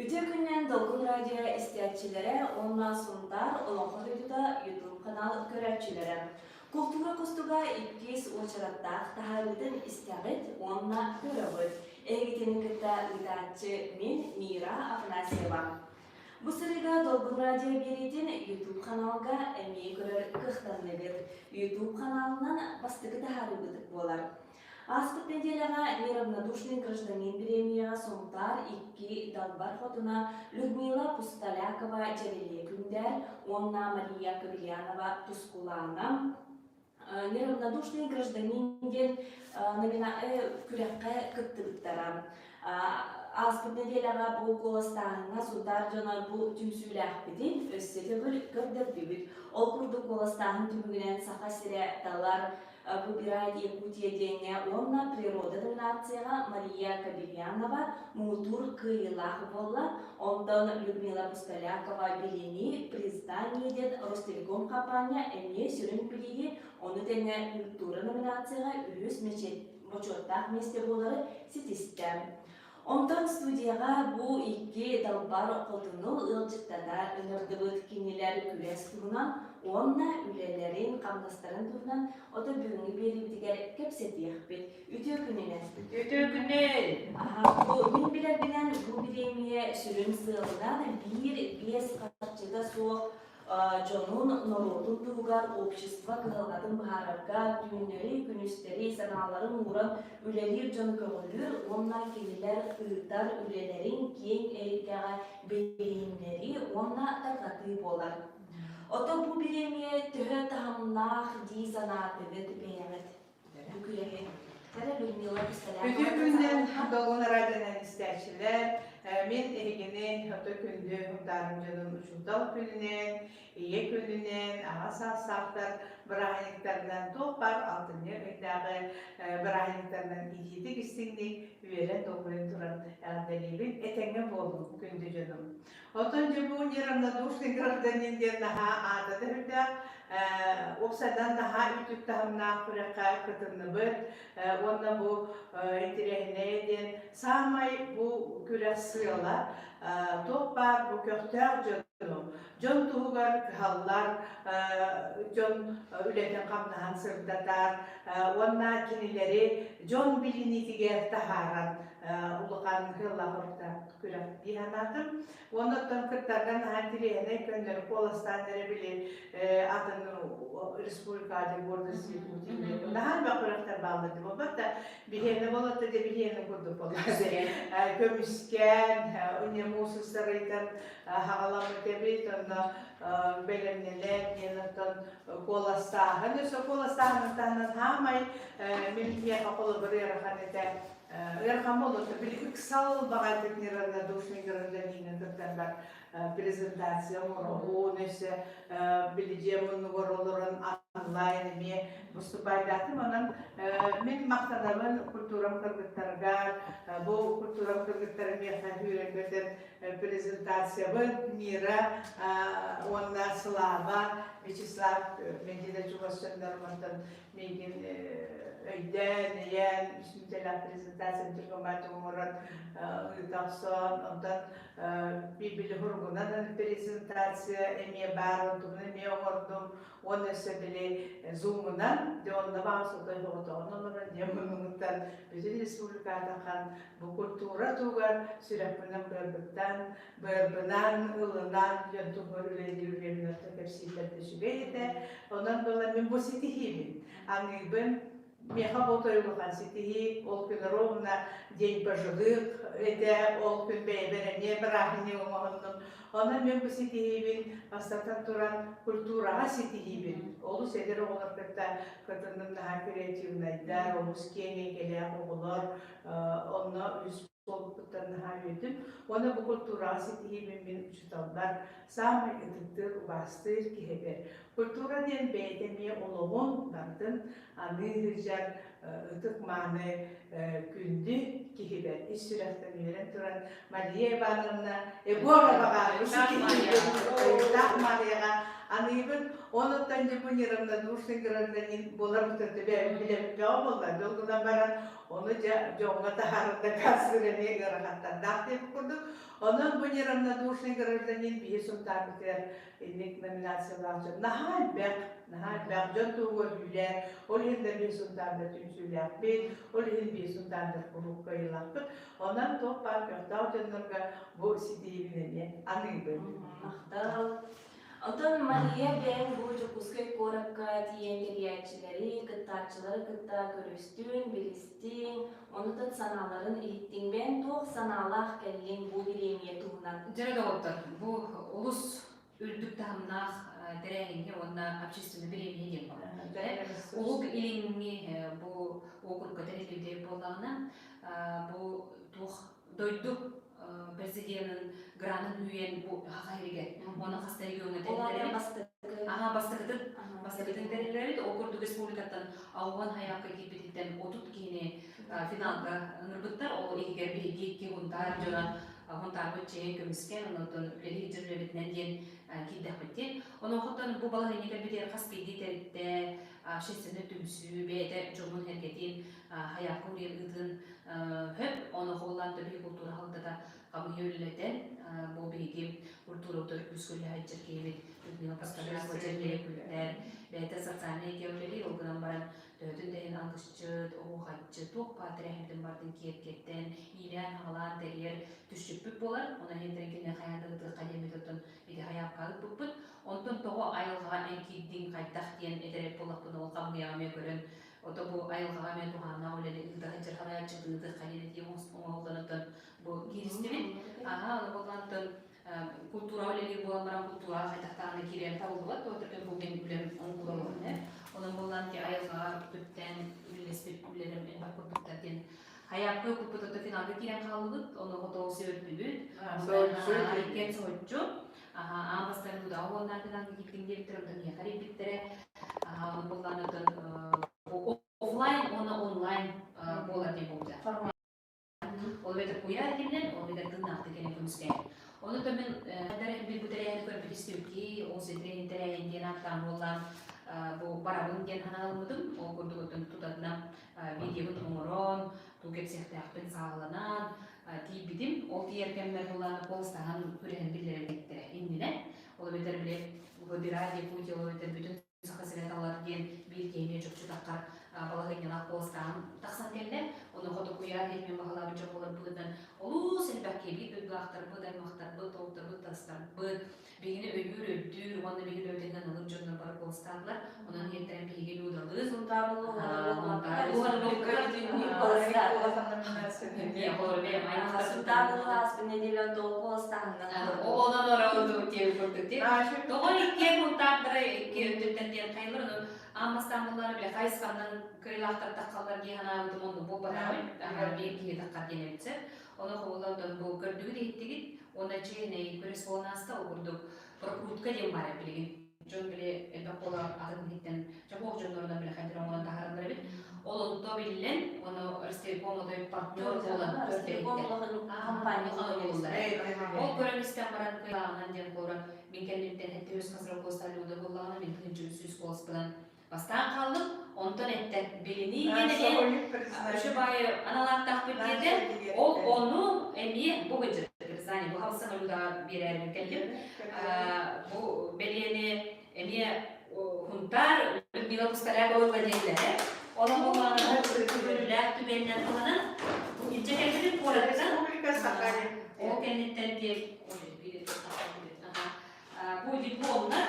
Үтүө күнүнэн Долгун радио истээччилэрэ уонна Сунтаар Олоҥхо дойдута YouTube канал көрөөччүлэрэ. Култуура кустуга иккис уочараттаах таһаарыытын истэҕит уонна көрөҕүт. Эһигитини кытта ыытааччы мин Мира Афанасьева. Бу сырыыга Долгун радио биэриитин YouTube ханаалга эмиэ көрөр кыахтанныгыт. YouTube ханаалынан бастакы таһаарыыбыт буолар. Ааспыт нэдиэлэҕэ Неравнодушный гражданин бириэмийэҕэ Сунтаар икки далбар хотуна Людмила Пустолякова Дьэрэлиэ Күндээр уонна Мария Кобельянова Тускулаана Неравнодушный гражданин диэн күрэххэ кыттыбыттара. Ааспыт нэдиэлэҕэ бу куоластааһыҥҥа Сунтаар дьоно бу түмсүүлээхпитин өссө төгүл көрдөрдүбүт. Ол курдук куоластааһын түмүгүнэн Саха сирэ талар Выбирает Якутия диэҥҥэ уонна Природа номинацияҕа Мария Кобельянова муҥутуур кыайыылаах буолла. Онтон Людмила Пустолякова Билинии признание диэн Ростелеком хампаанньа эмиэ сүрүн билииһи, ону тэҥэ культура номинацияҕа үһүс бочуоттаах миэстэ буолары ситистэ. Онтон студияҕа бу икки далбар хотуну ыалдьыттата ыҥырдыбыт кинилэр күрэс туһунан уонна үлэлэрин, хамнастарын туһунан ото бүгүҥҥү биэриибитигэр кэпсэтиэхпит. Үтүө күнүнэн! Үтүө күнүн! Аһа, бу мин билэрбинэн бу бириэмийэ сүрүн сыалынан биир биэс харчыта суох дьонун, норуотун туһугар общество кыһалҕатын быһаарарга түүннэри-күнүстэри санааларын ууран үлэлиир дьону көҕүлүүр уонна кинилэр ыытар үлэлэрин киэҥ эйгэҕэ билиһиннэрии уонна тарҕатыы буолар. Оттон бу бириэмийэ төһө таһымнаах дии санаатыгыт бэйэҕит? Бу күрэһи Үтүө күнүнэн Долгун радионан истээччилэр, мин эһигини ото күндү Һунтаарым дьонун учуутал күнүнэн, ийэ күнүнэн, аҕа саастаахтар бырааһынньыктарынан туох баар алтынньы ыйдааҕы бырааһынньыктарынан итиитик истиҥник үөрэн долгуйан туран эҕэрдэлиибин. Этэҥҥэ буолуҥ, күндү дьонум. Оттон дьэ бу неравнодушный гражданин диэн наһаа аата да сүрдээх, уопсайдан наһаа үрдүк таһымнаах күрэххэ кытынныбыт уонна бу интэриэһинэйэ диэн саамай бу күрэх сыала туох баар бу көхтөөх дьону дьон туһугар кыһаллар дьон үлэтин-хамнаһын сырдатар уонна кинилэри дьон билиниитигэр таһаарар улахан сыаллаах күрэх дии санаатым. Уонна оттон кыттарга наһаа интириэһинэй көннөрү куоластаан эрэ били атын республикаҕа гордость Якутии наһаа элбэх күрэхтэр бааллар дии буолбат да биһиэнэ буолла да биһиэнэ курдук буолла көмүскээн уне муусустарыйтан хаҕаламмыт эбит онно бэлэмнэнэн диэн оттон куоластааһын өссө куоластааһынын таһынан хаамай мин миэхэ холобур ыарахан этэ Ыарахан буолуота. Били ыксал баҕайытык неравнодушный гражданина кыттарбар презентация оҥоробун, өссө били дьиэ муннугар олорон онлайн эмиэ выступайдаатым. Онон мин махтанабын культурам кыргыттарыгар, бу культурам кыргыттара миэхэ сүүрэн-көтөн презентациябын Мира уонна Слава, Вячеслав Медина чугас дьоннорум онтон миигин өйдөөн, өйөөн, үсүнчэлээх презентациям түргэн оҥорон ыыта охсон, онтон били хуругунан презентация эмиэ баар, онтубун эмиэ оҥордум, уонна өссө били зумунан, дьэ онно баҕас отой соҕотоҕун олорон дьэ муннугуттан бүтүн республикатахан бу культура туһугар сүрэхпинэн быарбыттан быарбынан ылынан дьон туһугар үлэлиир үлэбин кэпсииллэр да үчүгэй этэ. Онон буолан мин бу ситиһиибин аныыбын. Миэхэ бу отой улахан ситиһии. Ол күн ровно День пожилых этэ, ол күн бэйэбэр эмиэ бырааһынньык оҥоһуннум. Онон мин бу ситиһиибин бастатан туран культураҕа ситиһиибин. Олус эдэр оҕолор кытта кытынным наһаа креативнайдар, олус киэҥ эйгэлээх оҕолор. Онно үс буолбуппуттан наһаа үөрдүм. Уонна бу культураҕа ситиһиибин мин учууталбар саамай ытыктыыр, убаастыыр киһибэр. Культура диэн бэйэтэ эмиэ олоҕун барытын аныы сылдьар ытык-мааны күндү киһибэр ис сүрэхтэн үөрэн туран Мария Ивановна Егороваҕа бу ситиһиибин Уйутаах Марияҕа Аныыбын, онуттан дьэ бу неравнодушный гражданин буолар бутун билэбиппэҕэ буолла. Дьол гынан баран, ону дьэ дьоҥҥо таһаарар дакаастыыр эмиэ ыарахаттардаах диэбит курдук. Онон бу неравнодушный гражданин биһи Сунтаарбытыгар инник номинациялаах дьон наһаа элбэх, наһаа элбэх дьон туһугар үлэ, ол иһин да биир Сунтаардар түмсүүлээхпит, ол иһин биир Сунтаардар куруук кыайыылаахпыт. Онон туох баар көхтөөх дьоннорго бу ситиһиибин эмиэ аныыбын. Махтал. Оттон Мария бэйэҥ бу Дьокуускай куоракка тиийэн тэрийээччилэри, кыттааччылары кытта көрүстүн, билистиҥ, онутан санааларын иһиттиҥ. Бэйэҥ туох санаалаах кэллиҥ бу бириэмийэ туһунан? Дьэ, доҕоттор, бу олус үрдүк таһымнаах тэрээһиҥҥэ уонна общественный бириэмийэ диэн баар. Уһук Илиҥҥи бу уокурукка тэриллибит буоллаҕына, бу туох дойду президенин гранын үүйэн бу хаха иһигэр уонна хас да региоҥҥа тэриллэрбит. Аха, бастакытын бастакытын тэриллэрбит. Ол курдук республикаттан Ауган хайаакка киирбититтэн 30 киһини финалга ыҥырбыттар. Ол иһигэр биһиги икки Хунтаар дьоно Хунтаарбыт чиэһин көмүскээн, онон үлэлиир дьон үлэбитинэн диэн киирдэхпит диэн. Онуохаттан бу балаһыанньа кэлбитигэр хас биирдии тэрилтэ, общественнай түмсүү бэйэтэ дьонун-сэргэтин хайаакка уруйан ыытын хөп. Онуоха улаан төбүһү култуура халдата хамыйа үлэлэтэн, бу биһиги культура күүскэ үлэһэччир киһибит Людмила Паскалякова дьэллэйэ күллэр, бэйэтэ социальнай эйгэ үлэлиир, ол гынан баран төһөтүн да иһин алгысчыт, оһуохайчыт, туох баар тэрээһинтэн бардын киэргэттэн, иилээн-аҕалаан тэрийэр түсчүппүт буолар. Онон иһин кинини хайаан да ытыахха диэммит оттон ити хайаапка ыыппыппыт. Онтон тоҕо айылҕаҕа эн киирдиҥ, хайдах диэн этэр буоллахпына, ол хамыйаҕа эмиэ көрөн, ото бу айылҕаҕа эмиэ туһааннаах үлэни ыыта сылдьар салайааччы ыытыахха диэн этии оҥоһуллан оттон бу кииристибит. Аха, ол буоллаантан культура үлэлиир буолан баран культураҕа хайдахтааҕына киирэн табыллыбат, тоҕо бу мин үлэм оҥкулалаһын. Онон буоллаан ити айылҕаҕа түптээн үлэлэспит үлэлэрим элбэх курдуктар диэн хайаапка куппут ото финалга киирэн хааллыбыт, ону хотоол сөбүлүүбүт. Иккиэн соһуччу. Аан бастаан Лудаҕа уонна финалга киирдиҥ диэбиттэр, онтон миэхэ эрийбиттэрэ. Ону буоллаан оттон офлайн уонна онлайн буолар диэн буолбута. Ол эбэтэр куйаар этиминэн, ол эбэтэр тыыннаахтык кэлэн көмүскээн. Ону то мин хайдар бу тэрээһини көрбүт истибикки, ол ситрин тэрээһин диэн ааттаан буоллаан бу барабын диэн санаалыммытым. Ол курдук оттон тутатына видеобун оҥорон, туу кэпсиэхтээхпин сааһыланан тиийбитим. Ол тиийэр кэммэр булаан куоластаһан күрэһин биллэрэн иннинэ. Ол эбэтэр били выбирай Якутия, ол эбэтэр бүтүн Саха сирэ талар диэн биир киһини чопчу таххар балаһыанньалаах куоластааһын тахсан кэллэ. Ону хоту куйаар иһинэн баһылаабыт дьон буолар быһыытынан олус элбэх киһи дойдулаахтарбыт, аймахтарбыт, толуктарбыт, тастарбыт, биһигини өйүүр, өйдүүр уонна биһиги үлэбитинэн ылыр дьоннор бары куоластаатылар. Онон иһиттэрэн биһиги Людалыын Сунтаар неделя Онон оролдубут диэн курдук дии. Тоҕо иккиэн мунтаардара икки өттүттэн диэн хайылар ону аан бастаан буллар бile хайысханнан кырыйлаахтар таххаллар дии санаабытым оннук буолбатаҕый аһара биир киһи таххар диэн эбитсэ ону хобуллан бу көрдүгүт иһиттигит уонна чиэһинэй күрэс буолан ааста ол курдук прокрутка диэн баар билигин дьон били элбэх буола атын иһиттэн чохуох дьоннорунан били хайдах оҥорон таһаараллар эбит ол онто биллэн ону Ростелеком отой партнер буолан ол көрөн истэн баран кыайааҕынан диэн буолар мин кэнниттэн этте үс хасыра куоста Люда буоллаҕына мин тыһыынча сүүс куоласпынан бастаан хааллым онтон эттэ билинии диэн эмиэ үчү баайы аналааттаахпыт диэтэ ол ону эмиэ бу признание бу халсан Людаҕа биэрээрин кэллим бу бэлиэни эмиэ Хунтаар Людмила Пустаряк ылла дииллэрэ. Онон буоллаҕына күрүлээх түгэнинэн туһанан илдьэ кэлбитин куораттан ол кэнниттэн диэн бу дипломнар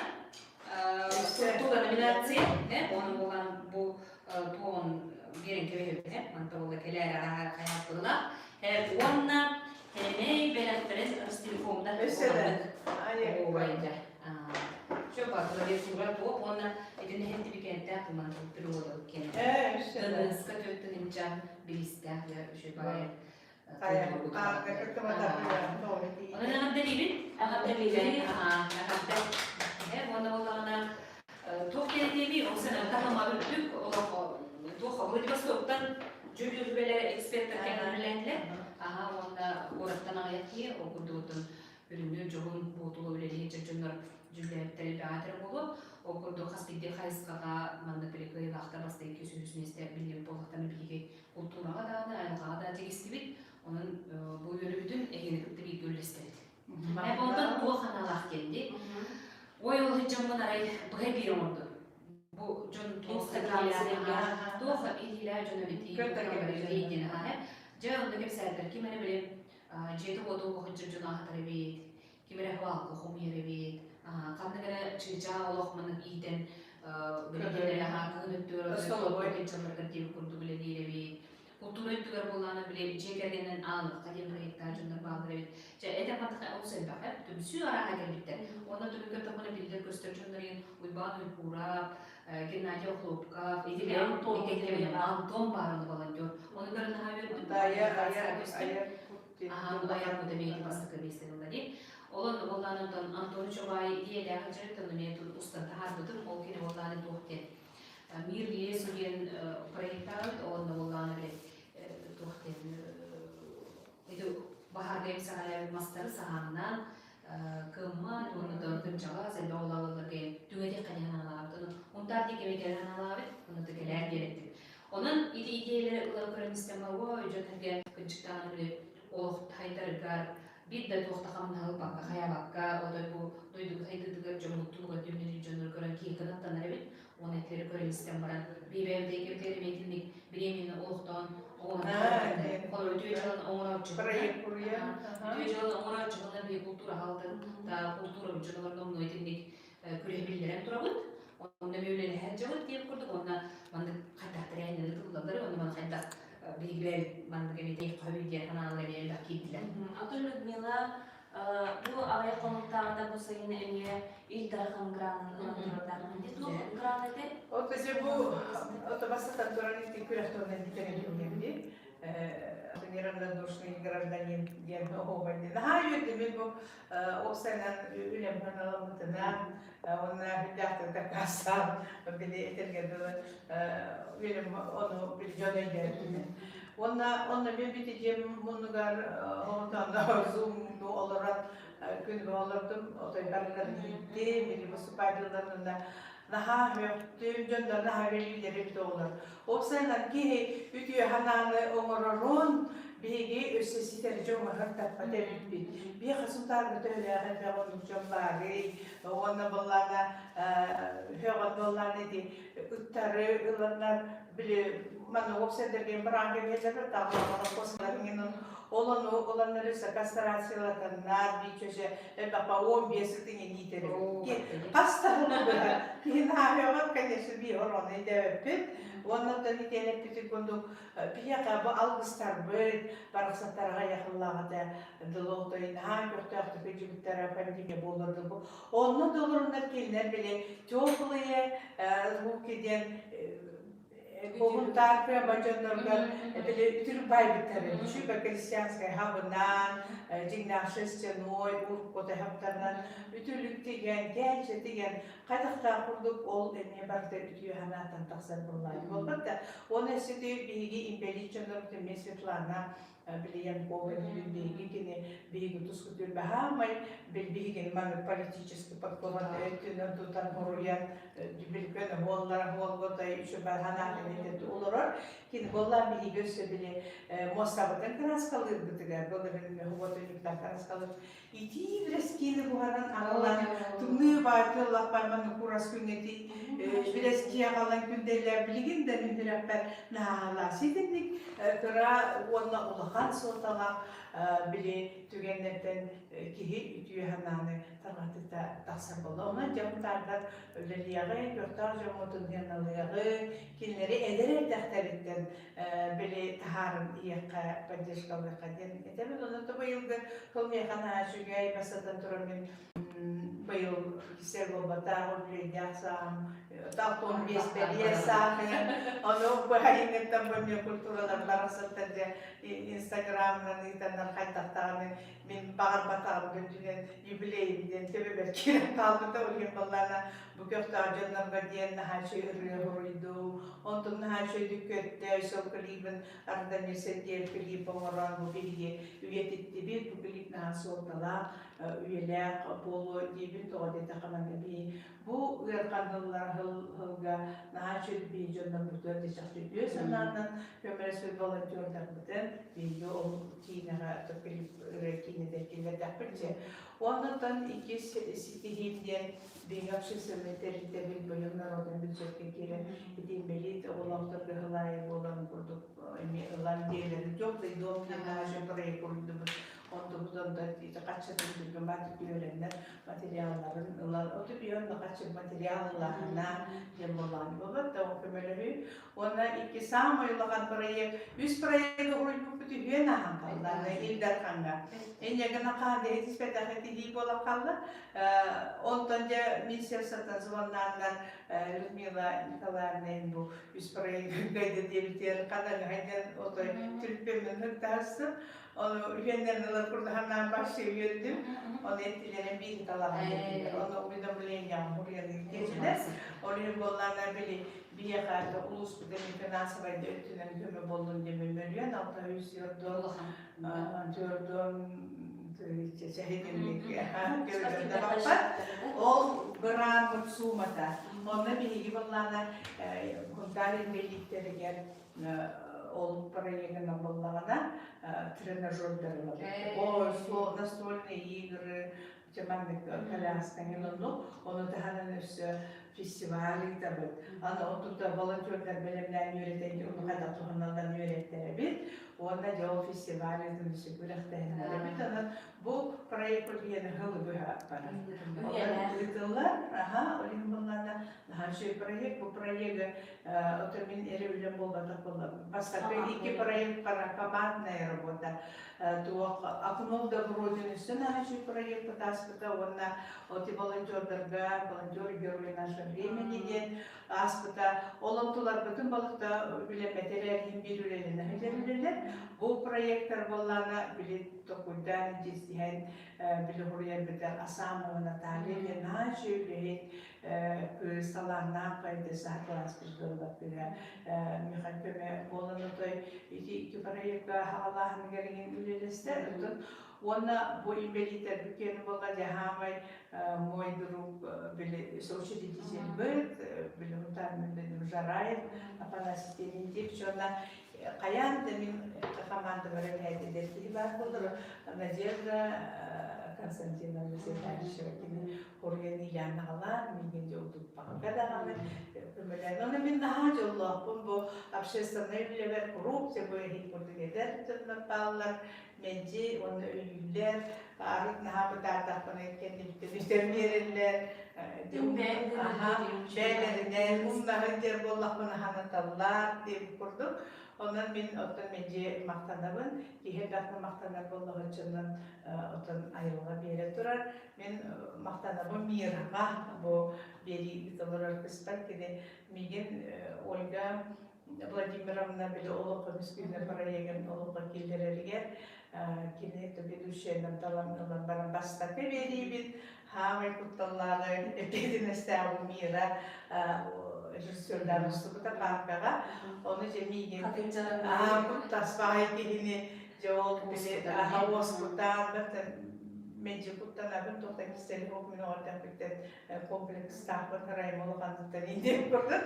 культура номинация оны буолан бу туоҕун биэрэн кэбиһэбит манта буолла кэлээр араһа хайааппылах уонна кэлэмэй бэлэхтэрин Ростелекомна Чө клавиатура туох уонна итини сертификаттээх туман переводов киэн. Тыныска төттүнча биристээх я үчүгэй баҕайы. Онон эҕэрдэлиибин. Эҕэрдэлиибин. Эҕэрдэ. Уонна буоллаҕына туох диэтиэбий, ол сен таһыма үрдүк олох туох Владивостоктан дьүүллүүр эксперттэр кэлэн үлэлээтилэр. Аха уонна куораттан аҕыйах киһи ол курдугуттан Үрүҥнүүр дьоһун буотула үлэлиир дьоннор дьүүллээбиттэр элбэҕэ буолуо. Ол курдук хас биирдии хайысхаҕа маннык били кыайыылаахтар бастакы үсүһүс миэстэ биллибит буоллахтарына биһиги култуураҕа даҕаны, айылҕаҕа да тигистибит. Онон бу үөрүүбүтүн эһигини кытта бииргэ үллэстэбит. Онтон туох аналаах диэн дии. Ой, ол дьоммун арай быһа биир оҥордум. Бу дьон туох туох иһиилээх дьон эбит диэн аһа. Дьэ, онно кэпсээтэр ким эрэ били дьиэтэ-уоту уһунчур дьон аһатар эбит, ким эрэ хуалка хомуйар эбит, ханнык эрэ чыычаах олох маннык иитэн билигин кыһын өттүгэр дьонноргор диэбит курдук үлэлиир эбит. Култуура өттүгэр буоллаҕына, били дьиэ кэргэнинэн аалыахха диэн проектаах дьоннор бааллар эбит. Дьэ, этэн бардахха олус элбэх ээ. Түмсүү арааһа кэлбиттэр. Уонна түмүк көрдөххүнэ биллэр-көстөр дьоннор иһин Уйбаан Уйгуурап, Геннадий Охлопков, итини Антон, Антон баарыны волонтер. Ону көрөн наһаа үөрдүм. Аһаа, айар кута бэйэтин бастакы миэстэни ылла дии. Ол онно буоллаан онтон Антон Чобаай идиэйэлээх дьарыктан эмиэ устан таһаарбытым. Ол кини буоллааны туох диэн Мир лесу диэн проектаабыт, онно буоллаҕына били туох диэн ити баһаарга эмсэҕэлээбит мастары саһааннаан кыммат уонна да кырдьаҕас элбэх улаалаларга түҥэтиэххэ диэн аналаабыт. Ону унтаар диэки эмиэ кэлэн аналаабыт, ону да кэлээр диэрэттим. Онон ити идиэйэлэри ылан көрөн истэн ой дьон эргэ кырдьыктаҕына били олох хайдарыгар биир да туох да хамнаһылбакка, хайабакка, отой бу дойдуга сайдыытыгар дьоммуттууга түмнүтүн дьоннор көрөн киһи кынаттанар эбит. Уонна этилэри көрөн истэн баран, биибэбит экибитигэр эмиэтинник бириэмийэни олохтоон оҥорон үтүө дьыаланы оҥорооччугунан үтүө дьыаланы оҥорооччугунан биһи култуура хаалтын та култуура дьонугар номнуо итинник күрэһи биллэрэн турабыт. Онно эмиэ үлэлэһэр дьабыт диэн курдук уонна маннык хайдах тэрээһиннэри тыллаллар уонна маны хайдах биһиги маннык эмиэ хоһуй диэн санаалар эмиэ элбэх киирдилэр. Атын Людмила бу аҕыйах хонуктааҕыта бу сайын эмиэ Ил Дархан гранын ылан турардаахпын дии. Туох гран этэй? Ол бесе бу ото бастатан туран ити күрэх туһунан бүтэрэн неравнодушный гражданин диэн оһуобай диэн. Наһаа үөрдүм мин бу уопсайынан үлэм ханаламмытынан уонна үрдээхтик дакаастаан били этэргэ дылы үлэм ону били дьон өйдөөтүнэн. Уонна онно мен бити дьиэм муннугар онтон зумну олорон күн олордум отой барыларын ииттим били выступательларына наһаа үөхтүм дьоннор наһаа үлэлииллэр эбит оҕолор. Уопсайынан киһи үтүө санааны оҥорорун биһиги өссө ситэр дьоҥҥо таппат эбиппит. Биһиэхэ сунтаарга төһөлөөх элбэх оннук дьон баарый, уонна буоллаана үһөҕөн буоллаана ити ыттары ыланнар били манна уопсайдарген быраанга биһэллэр тааллаҕана космаларыҥын ол ону ыланнар өссө кастрациялатаннар биичөсө элбэхпэ 15 ытыҥын иитэр хас таһымы быһа киһи наһаа конечно биир орону өйдөөбөппүт уонна оттон итиэнэппитин курдук биһиэхэ бу алгыстарбыт барахсаттарга яхыллаҕата дылотой наһаа көхтөөхтүк өдьүбүттэрэ пандемия буоллар бу онно долоруннар кинилэр били теплые руки диэн Бунтаарка бадьонноргор били үтүрүк байбыттар чүбэ крестьянскай хабынан, дьиҥнээх шерстяной уруккута хаптарынан үтүлүк тигэн, кээчэ тигэн, хайдахтаах курдук ол эмиэ барыта үтүө санааттан тахсар буоллаҕа буолбат да. Уонна өссө биһиги имбэлиит дьоннорбут эмиэ Светлана били Янкова биһиги кини биһиги тускутур баһаамай биһигин маны политический подкованы өттүнэн тутан хоруйан билкөн буоллара буолбутай үчүгэй ханаатын олорор кини буолла биһиги өссө били муостабытын кырааскалыырбытыгар былырын хуботунньуктан кырааскалыыр итии брэскиини буһаран аҕалан тымныы баайтыллахпай манны курас күҥҥэ брэские аҕалан күндэллэр билигин да мин сүрэхпэр наһаалаа ситинник кыра уонна улахан суолталаах били түгэннэртэн киһи үтүө санааны тарҕатыыта тахсар буолла. Онон дьоммутаардар үлэлиэҕи, көхтөөх дьоммутун сыаналыаҕы, кинилэри эдэр эрдэхтэриттэн били таһааран иһиэххэ, поддержкалыахха диэн этэбин. Онон то быйылгы сыл миэхэ наһаа үчүгэй, бастатан туран мин быйыл кисэл буолбатах, үбүлүөйдээх сааһым талтон биэс бэлиэ сааһы, ону быһайыҥыттан бу эмиэ культуралар барахсаттар дьэ инстаграмынан ыытаннар хайдахтаҕаны мин баҕарбатаҕым үрдүнэн юбилейым диэн төбөбөр киирэн хаалбыта ол иһин баллаана бу көхтөөх дьоннорго диэн наһаа үчүгэй ырыа суруйдум онтум наһаа үчүгэйдик көттө сол клибин Ардамир Сергеев клип оҥорон бу биһиги үйэтиттибит бу клип наһаа суолталаах. үйэлээх буолуо диибин тоҕо диэтэххэ манна бии бу ыарахан сылга наһаа үчүгэй бии дьоннорбутугар дьэ чахчы үтүө санаанан көмөлөспүт волонтердарбытын биһиги ол киинэҕэ ырыа киинэтэ киллэрдэхпит дьэ. Оннуттан иккис ситиһиим диэн биһиги общественнай тэрилтэбит быйыл народный бюджетка киирэн ити инбэлиит оҕолоохторго сыл аайы буоларын курдук эмиэ ылан дьиэлэрин теплый дом диэн наһаа проект уруйдубут. Онтубут онтон хаччатын түргэн түөрэннэр материалларын ылан оту бион хаччы материал ылааһына диэн буоллаҕын буолбат да көмөлөһүү. Уонна икки саамай улахан проект, үс проекты уруйбуппут үһүөн ааһан хаалла Ил Дархаҥҥа. Инньэ хаан иһитиспэтэх этиһии буолан хаалла. Онтон дьэ министерствоттан звоннааннар Людмила Николаевна бу үс проект кайда диэбитигэр хадаҥаһайдан отой түрпүөммүн хыртаһастым. Ону үһүөннэрин ылар курдаһаннаан башы үөрдүм. Ону эттилэрин биир талаҕын диэтилэр. Ону уведомлениям хуруйан илдьилэр. Ол иһин буоллаана били биһиэхэ улууспут эми финансовай да өттүнэн көмө буоллун диэн мөлүйүөн 600 төрдөн Ол грант суумата. Онно биһиги буоллаана Хунтаар инбэлииттэригэр ол проегынан буоллаҕына тренажердар ылабыт. О, настольные игры, маннык коляскаҥын оннук, ону таһынан өссө фестиваль ыытабыт. Аны онтута волонтердар бэлэмнээн үөрэтэн ону хайдах туһаналларын үөрэттэрэбит. Уонна дьэ ол фестиваль ыытын өссө күрэхтэһиннэрэбит. Онон бу проект биһиэнэ сылы быһа барар. Ыытыллар, аха, ол иһин буоллаҕына наһаа үчүгэй проект. Бу проегы ото мин эрэ үлэм буолбатах буолла. Бастакы икки проект командная работа. Туох Окно в добро диэн өссө наһаа үчүгэй проект ааспыта уонна оти волонтердарга волонтер герой нашего времени диэн ааспыта. Ол онтуларбытын балыкта үлэммэтэ эрээриһин биир үлэлэнэ сылдьар үлэлэр. Бу проектар буоллаана били токуйдаан дьиэстиһэн били хуруйарбыта Асамова Наталья диэн наһаа үчүгэй үлэһит кыыс талааннаах поэтесса класс кыыһа миэхэ көмө буолан отой ити икки проекка хаалааһыныгар иҥин үлэлэстэ. Оттон уонна бу инбэлииттэрбит киэнэ буолла дьаһаамай мой друг били соучредитель быт били Жараев Афанасий Терентьевич уонна хайаан да мин командабар эбэһээт киһи баар буолар Надежда Константиновна Светалищева кини хоруйан иилээн аҕалаан миигин дьолдуппакка даҕаны көмөлөөн. Ону мин наһаа дьоллоохпун бу общественнай үлэбэр куруук бу иһин курдук эдэр дьоннор бааллар, мэлдьи уонна өйүүллэр, арыт наһаа бытаардахпына кэннибиттэн үтэн биэрэллэр, бэйэлэринэн умнаһын диэн буоллахпына санаталлар диэбит курдук. Онон мин оттон мэлдьи махтанабын, киһи элбэхтик махтанар буоллаҕыччынан оттон айылҕа биэрэ турар. Мин махтанабын Мираҕа бу биэрии ыытыллар кыспар кини миигин Ольга Владимировна били олоххо көмүскүүнэ проегын олоххо киллэрэригэр кини ведущайынан талан ылан баран бастакы биэриибин хаамай кутталлааҕы эппиэтинэстээҕи Мира режиссердаан устубута пааркаҕа ону дьэ миигин куттаспаҕай киһини дьэ ол били аһа уоскутаан мэлдьи куттанабын туохтан кистэл суох мин оҕо эрдэхпиттэн комплекстаахпын ырайым улаханыттан индиэн курдук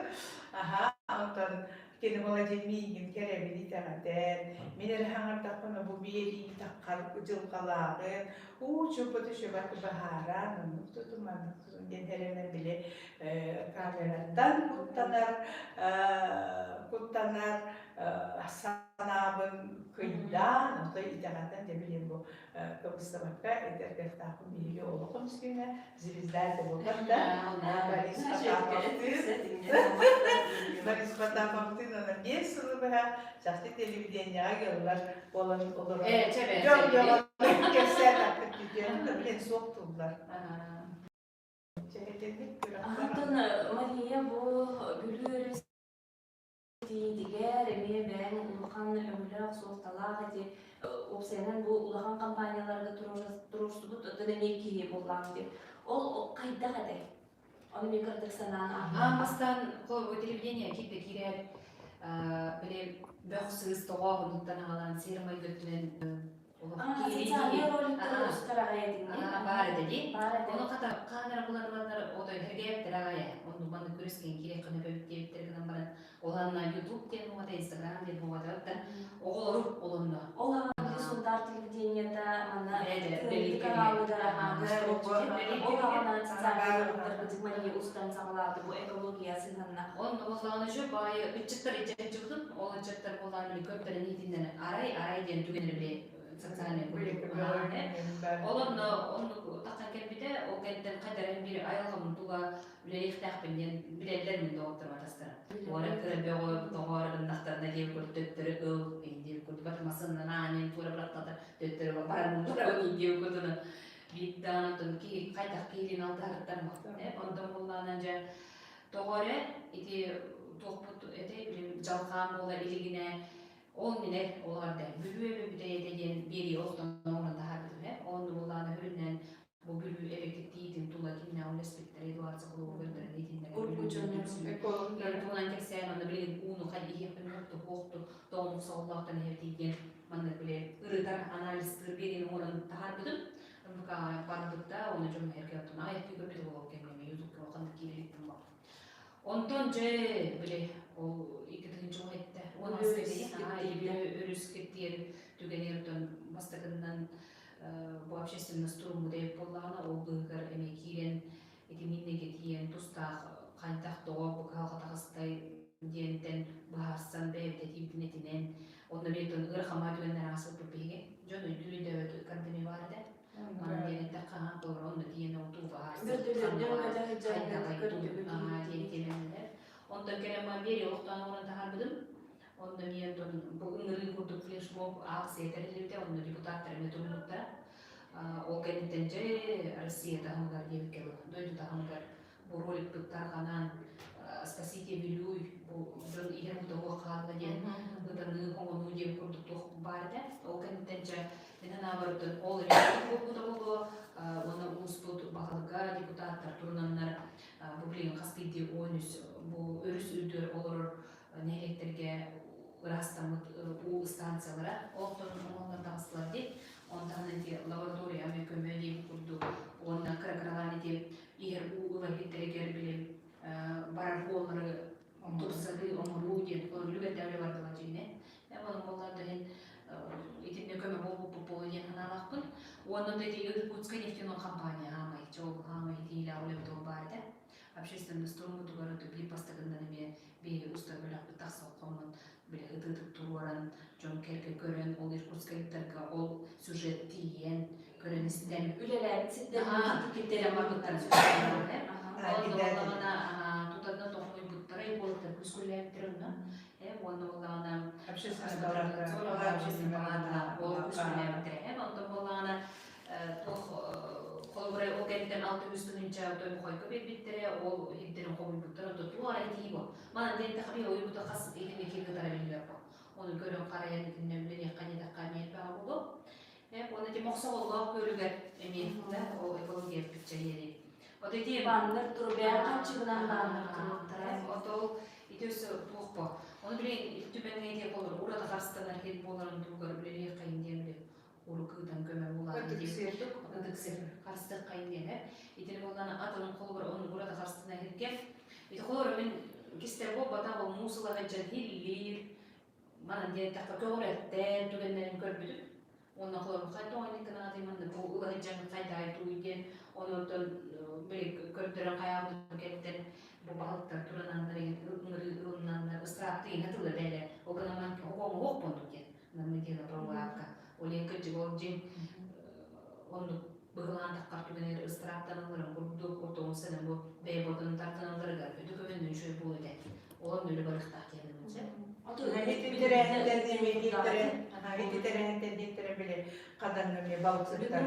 аха онтон кини Владимир миигин кэрэбин итэҕэтэн мин эрэ хаҥардахпына бу биэрии таххар дьылҕалааҕын уу чуппуту чубат баһааран оннук тутун маннык тутун диэн эрэнэн били камераттан куттанар куттанар санаабын кыйдаан отой итэҕэтэн дьэ билин бу кыбыстыбакка этэргэхтаахпын биһиги олохом сүнэ звезда буолбат да Борис Потаповтыын Борис Потаповтыын ана 5 сылы быһа чахчы телевидениеҕа ыаллар буолан олорон дьон дьон кэпсээтэхпит бүтүөн да билин суох туллар. Антон Мария бу Бүлүү өрүс тиийдигэр эмиэ бэйэҥ улахан өҥөлөөх, суолталаах ити уопсайынан бу улахан компанияларга туруорсубут оттон эмиэ киһи буоллаҕым дии. Ол хайдах этэй? Ону эмиэ кыратык санаан Аан бастаан телевидение киирдэ киирээт били бөх сыыс тоҕооһунуттан аҕалан сиэр майгы өттүнэн. Социальный роликтары устар аҕай этиҥҥи. Баар этэ дии. Баар этэ. Ону хата хаанара буларыланнар отой хергээптэр аҕай оннук маннык күрүскэн киириэххэ сөп диэбиттэр гынан баран ол анна YouTube диэн буолбата, Instagram диэн буолбата оҕолору олонно. Ол аҕа Сунтаар телевидениета манна каналыгар ол аҕана социальный роликтаргытын Мария устан саҕалаабыта бу экология сыһыанна. Онно буоллаҕына үчүгэй баайы ыччаттар иччэччибытым ол ыччаттар буоллаҕына били көптөрөн иитиннэн арай арай диэн түгэннэри били социальный Ол онно оннук тахсан кэлбитэ, ол кэнниттэн хайдарын биир айылҕам тула үлэлиэхтээхпин диэн билэллэр мин доҕотторум атастара. Уора кыра бөҕө тоҕоору гыннахтарына диэн курдук төттөрү ыл диэн курдук бат масыннан аанньан туора бырахтата төттөрү баран барабын диэн курдук биир даҕаны оттон киһи хайдах киһилиин алтыһарыттан онтон буоллаҕына дьэ тоҕо эрэ ити туохпут этэй билим дьалхаан буола илигинэ ол минэ олоҕор да Бүлүү эбэ бүтэйэтэ диэн биэрии олохтон оҥорон таһаарбытым ээ онно буоллаҕына үрүннэн бу Бүлүү эбэ тиитин тула кимнээх үлэспиттэрэ Эдуард Соколову көрдөрөн итиннэрэ туһунан кэпсээн онно билигин ууну хай иһиэхпин уохту хуохту тоҕомук соҕоллоохтон иһэбитий диэн маннык били ырытар анализтыыр биэриини оҥорон таһаарбытым барбыта уонна дьон эргэ оттон аҕыйах көрбүт ол кэмҥэ ютубка улаханнык киирэ иликтим Онтон дьэ били ол 2017 өрүс киттиэр түгэнигэр оттон бастакыннан бу общественность туруммута эбит буоллаҕына ол быыһыгар эмиэ киирэн ити миннэгэ тиийэн тустаах хайдах тоҕо бу кыһалҕа таҕыстай диэнтэн быһаарсан бэйэбит этиибитин этинэн онно эмиэ оттон ыарахамаа түгэннэр ааспыппыт биһиги дьон өйдүүр өйдөөбөт ыккардыми баар этэ Манан диэн эттэххэ аһаан толору онно тиийэн ол Онтон кэлэн биэри олохтоон оҥорон таһаарбытым. Онно эмиэ онтон бу ыҥырыы курдук флешмоб акция тэриллибитэ, онно депутаттар эмиэ туруммуттара. Ол кэнниттэн дьэ Россия таһымыгар диэбиккэ дылы, дойду таһымыгар бу роликпыт тарҕанан «Спасите Вилюй» бу дьон иһэр уута суох хаалла диэн ытаныы, хоҥонуу диэн курдук туох баар этэ. Ол кэнниттэн дьэ мин санаабар ол эмиэ буолбута буолуо уонна улууспут баһылыга депутаттар турунаннар бу билигин хас биирдии 13 бу өрүс үрдүгэр олорор нэһилиэктэргэ ыраастаммыт уу станциялара олохтон оҥоһуллан таҕыстылар дии. Онтон ити лаборатория эмиэ көмө диэн курдук уонна кыра-кыралаан ити иһэр уу ыла иһиттэригэр били барар уоллары тупсарыы, оҥоруу диэн үлүгэрдээх үлэ бардылар дьиҥинэ. Онон буоллар да иһин итиннэ көмө буолбуппут буолуо диэн санаалаахпын. Уонна да ити Иркутскай нефтяной компания хаамай, чол хаамай итиилээх үлэбит ол баар этэ. Общественный струммутугар биир бастакыннан эмиэ биһиги устар бөлөхпүт тахса хоммут били ытыытык туруоран, дьон кэргэ көрөн, ол Иркутскайдарга ол сюжет тиийэн, көрөн истэн үлэлээбит сирдэрин киттэрэ барбыттарын сүрдээх Онно буоллаҕына тутанна тохмуйбуттара буолуттар күскүллээбиттэр онно уонна буоллаҕына общественный палата ол күскүллээбиттэрэ онтон буоллаҕына туох холобура ол кэнниттэн 600 тыһыынча тойбохойго биэрбиттэрэ ол иһиттэрин хомуйбуттар онто туох арай тиий бу манан диэн тэхби ойбута хас итиннэ киһи кытара биллэр бу ону көрөн харайан итиннэ үлэлиэххэ диэтэххэ эмиэ элбэҕэ буолуо Уонна ити Мохсоҕоллоох күөлүгэр эмиэ да ол экология пиччэриэри. От ити бааннар турбээн ханчыгынан бааннар туруктара. От ол ити өссө туох бо. Ону билигин түмэҥҥэ ити болор ураты харыстанар хит буоларын туһугар үлэлиэх хайын диэн били уруккутан көмө булаан диэн ытык сир харыстыах хайын диэн итини буоллаана атын холобур ону ураты харыстанар хиргэ ити холобур мин кистэр буолбатах ол муус ыла сылдьан хиллиир Манан диэтэххэ көҕүрэттэн түгэннэрин көрбүтүм. Уонна холобур хайдах оонньук гынаатый манна бу ыла сылдьан хайдаай тууй диэн онуттан били көрдөрөн хайаабытын кэнниттэн бу баһылыктар турананнар ыҥырыы ылынаннар ыстраапты иҥэ тылы бээлэ ол гынан оҕоҥуох буолдук диэн намы диэн провлаапка ол иһин кырдьык ол дьиҥ оннук быһылаан таххар түгэнигэр ыстырааптаналларын курдук ортоҕун сэнэ бу бэйэ бодун тартаналларыгар өтө көмөннөн үчүгэй буолуо этэ ол нөлү барыахтаах диэн Ити тэрээһинтэн диэттэрэ били хадан эмиэ балыксыттар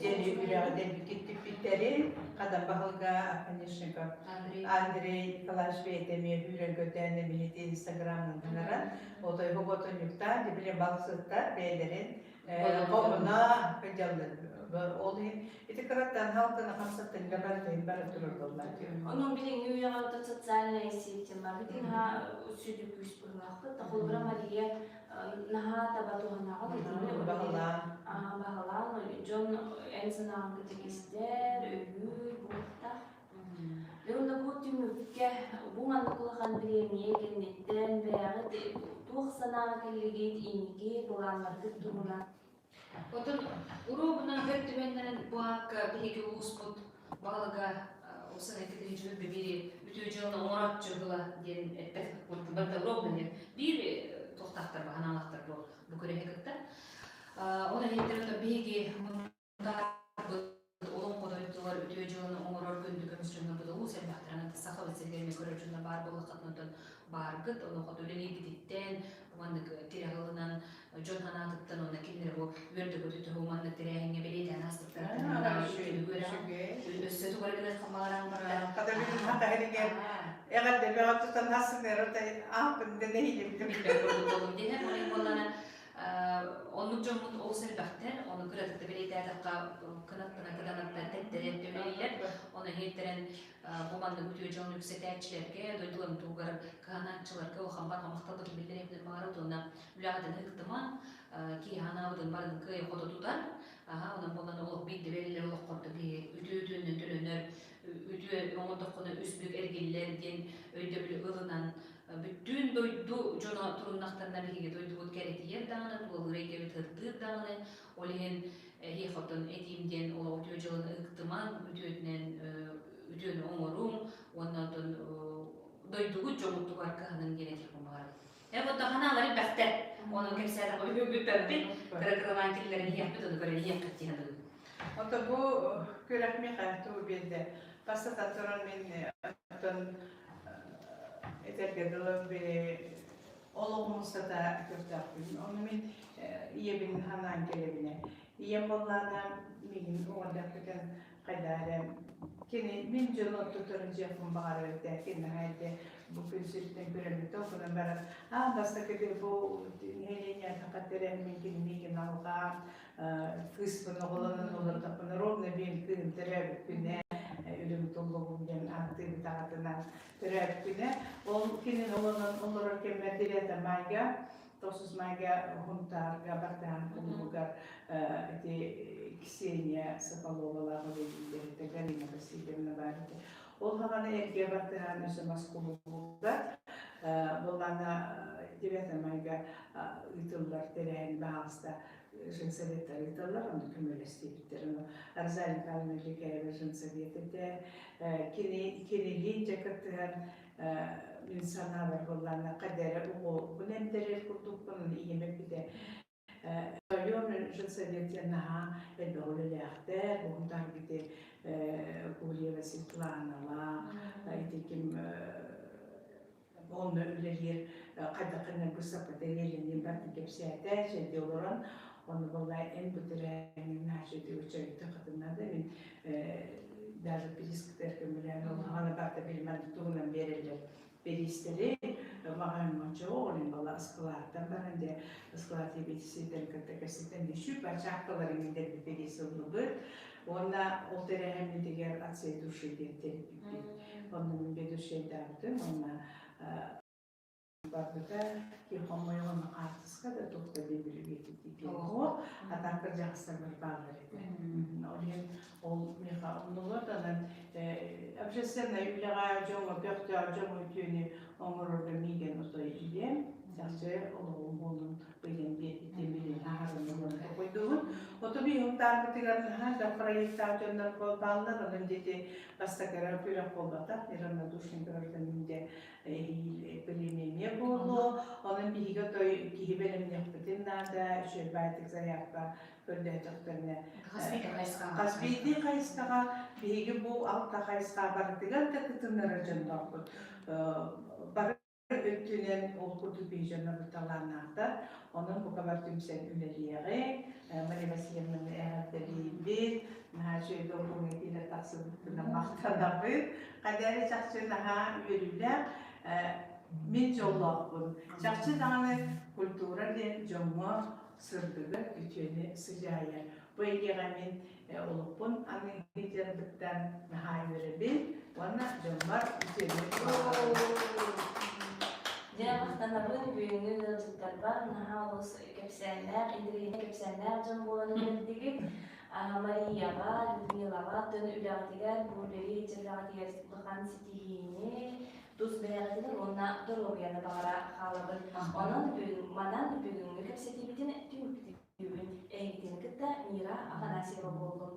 дьэли үрэҕи дэлби киттиппиттэрин хадан баһылыга Оконешников Андрей Николаевич бэйэтэ эмиэ үүрэн көтөөн эмиһити инстаграмынан гынаран отой хоботунньуктаан били балыксыттар бэйэлэрин Хомуна дьаллар. Ол иһин ити кыраттан халкына хамсаттыҥга барытын бара турар буоллар. Онон билиҥҥи үйэҕэ ото социальная сеть маркетинг сүдү күүс быһыылаахпыт. Холобура Мария наһаа таба туһанаҕын. Баһылаан. Баһылаан дьон эн санааҕын кытыгистэр, өйүүр буолуохтаах. Уонна бу түмүккэ бу маннык улахан бириэмийэ кэнниттэн бэйэҕит туох санааҕа кэллигит, инники былааннаргыт туһунан? Отон уруобунан бэр түмэннэрин бу аакка биһиги улууспут баһылыга Оксана Екатеринович бири үтүө дьыаланы оҥорооччу ыла диэн эппэт барыта уруобунан диэн биир туохтаахтар баһанаалаахтар бу бу күрэһи кытта. Ол иһиттэр биһиги Олоҥхо дойдутугар үтүө дьыаланы оҥорор күндү көмүс дьоннорбут олус элбэхтэр. Саха сиригэр көрөр дьонно баар буоллаххытына бааргыт, олоҥхо үлэлииргититтэн, маннык тирэх ылынан, дьон санаатыттан уонна кинилэри бу үөрдэ-көтүтэ маннык тэрээһиҥҥэ бэлиэтээн аастыктара өссө тугу эрэ гыныахха баҕаран Эҕэрдэ тутан ассынер ааппын дэнэһиилибитим. Оннук дьоммут олус элбэхтэр, ону кыратык да бэлиэтээтэххэ кынаттана кыданаттан тэттэрэн түмэллэр. Ону иһиттэрэн бу маннык үтүө дьон үксэтээччилэргэ, дойдуларын туһугар кыһанааччыларга улахан барҕа махталбытын биллэриэхпитин баҕарабыт уонна үлэҕитин ыһыктыман, киһи анаабытын барын кыайа-хото тутан, аха, онон буолан олох биирдэ бэриллэр олоххордо киһи үтүө үтүөннэн төлөнөр, үтүө оҥордоххуна үс бүк эргиллэр диэн өйдөбүлү ылынан Бүттүүн дойду дьоно туруннахтарына биһиги дойдубут кэрэтийэр даҕаны, тулалыыр эйгэбит ырдыыр даҕаны, ол иһин эһиэхэ оттон этиим диэн олох үтүө дьылын ыһыктымаҥ, үтүөтүнэн үтүөнү оҥоруҥ уонна оттон дойдугут дьоҥҥутугар кыһаныҥ диэн этиэхпин баҕарабын. Э вот ханаалар элбэхтэр. Ону кэпсээтэххэ үһүбүппэппит, кыра-кыралаан киллэрэн иһиэхпит, ону көрөн иһиэххит дии саныыбын. Ото бу күрэх миэхэ тугу биэрдэ? Бастатан туран мин оттон этэргэ дылы олоҕум устата көхтөөхпүн. Ону мин ийэбин санаан кэлэбинэ. Ийэм буоллаҕына миигин уҥуордаппытын хайдах эрэ кини мин дьон ортотун дьиэхпин баҕарар этэ. Кини наһаа этэ бу күн сириттэн көрөммүт онтон баран аан бастакы бу нэһилиэнньэ тэрээһин мин кини миигин алҕаан кыыспын оҕолонон олордохпуна ровно биэм кыыһым төрөөбүт күнэ үрүҥ туллугум диэн ааттыыбыт аҕатынан төрөөбүт күнэ ол кинини олонон олорор кэммэр 9 майга тохсус майга Хунтаарга Бартаан кулубугар ити Ксения Соколовалаах үлэлииллэр Галина Васильевна баар этэ. Ол хаҕана эргэ Бартыһаан өссө мас кулубугар буоллаана 9 майга ыытыллар тэрээһин баһаалыста женсоветтар ыыталлар, ону көмөлөстүбүттэр. Ону Розалия Михайловна Лекаева женсовет этэ. Кини кинилиин дьэ кыттыһан мин санаабар буоллаана хадэрэ уҕуобун эмтэрэр курдукпун ийэм эппитэ. Район женсовет диэн наһаа элбэх үлэлээхтэр, уһун тарбити Гурьева Светланалаах, ити ким Онно үлэлиир хайдах гына быыстапката үлэлиирин барытын кэпсээтэ, чэйдии олорон. Онно буолла эн бу тэрээһиҥҥин наһаа үчүгэй кытынна да мин даже перискытыгар көмөлөөн ол хаҕана барыта билимэн тугунан биэрэллэр бириистэри маҕаһыыҥҥа ол буолла ыскылааттан баран дьэ ыскылаат репетициятын кытта кэпсэтэн үчүп ачааккаларын индэрбит бириис ыллыбыт уонна ол тэрээһиммитигэр от всей души диэн тэрийбиппит. Онно мин ведущайдаабытым уонна барбыта хомойоҕун хаартыска да туох да биэбилибиэтитиги а так кырдьаҕастарбар бааллар этэ. Ол иһин ол миэхэ умнуллар онон общественнай үлэҕэ дьоҥҥо көхтөөх дьоҥҥо үтүөнү оҥорорго миигин отой ийэм чахчы олоҕум буолун ыйан биэрбитин билин аһарын ылан токуйдубут. Ото биһуктаарбытыгар наһаа да проектаах дьоннор бааллар, онон дети бастакыра күрэх буолбатах, неравнодушный гражданин дьэ премия буолуо. Онон биһиги отой киһи бэлэмниэхпитин наада, үчүгэй баайтык заявка көрдөөтөхтөрүнэ. Хас биирдии хайысхаҕа биһиги бу алта хайысха барытыгар да кытыннарар дьонноохпут. Бары өттүнэн ол курдук биһи дьоннорбут талааннаахтар. Онон бука бар түмсэн үлэлиэҕиҥ. Мария Васильевнаны эҕэрдэлиибит. Наһаа үчүгэй долгуҥҥа киирэн тахсыбыппынан махтанабын. Хайда эрэ чахчы наһаа үөрүүлээх. Мин дьоллоохпун. Чахчы даҕаны культура диэн дьоҥҥо сырдыгы, үтүөнү сыдьаайар. Бу эйгэҕэ мин олохпун аныгы дьарыктан наһаа үөрэбин уонна дьоммор үтүөнү баҕарабын. Дьэ, махтанабын. Махтанабын бүгүҥҥү ыалдьыттарбар наһаа олус кэпсээннээх, интэриэһинэй кэпсээннээх дьон буолан кэлдигит. Марияҕа, Людмилаҕа тын үлэҕитигэр, бу үлэлии үлэҕитигэр улахан ситиһиини, тус бэйэҕитигэр уонна доруобуйаны баҕара хаалабын. Онон манан бүгүҥҥү кэпсэтиибитин түмүктүүбүн. Эһигитин кытта Мира Афанасьева буоллум.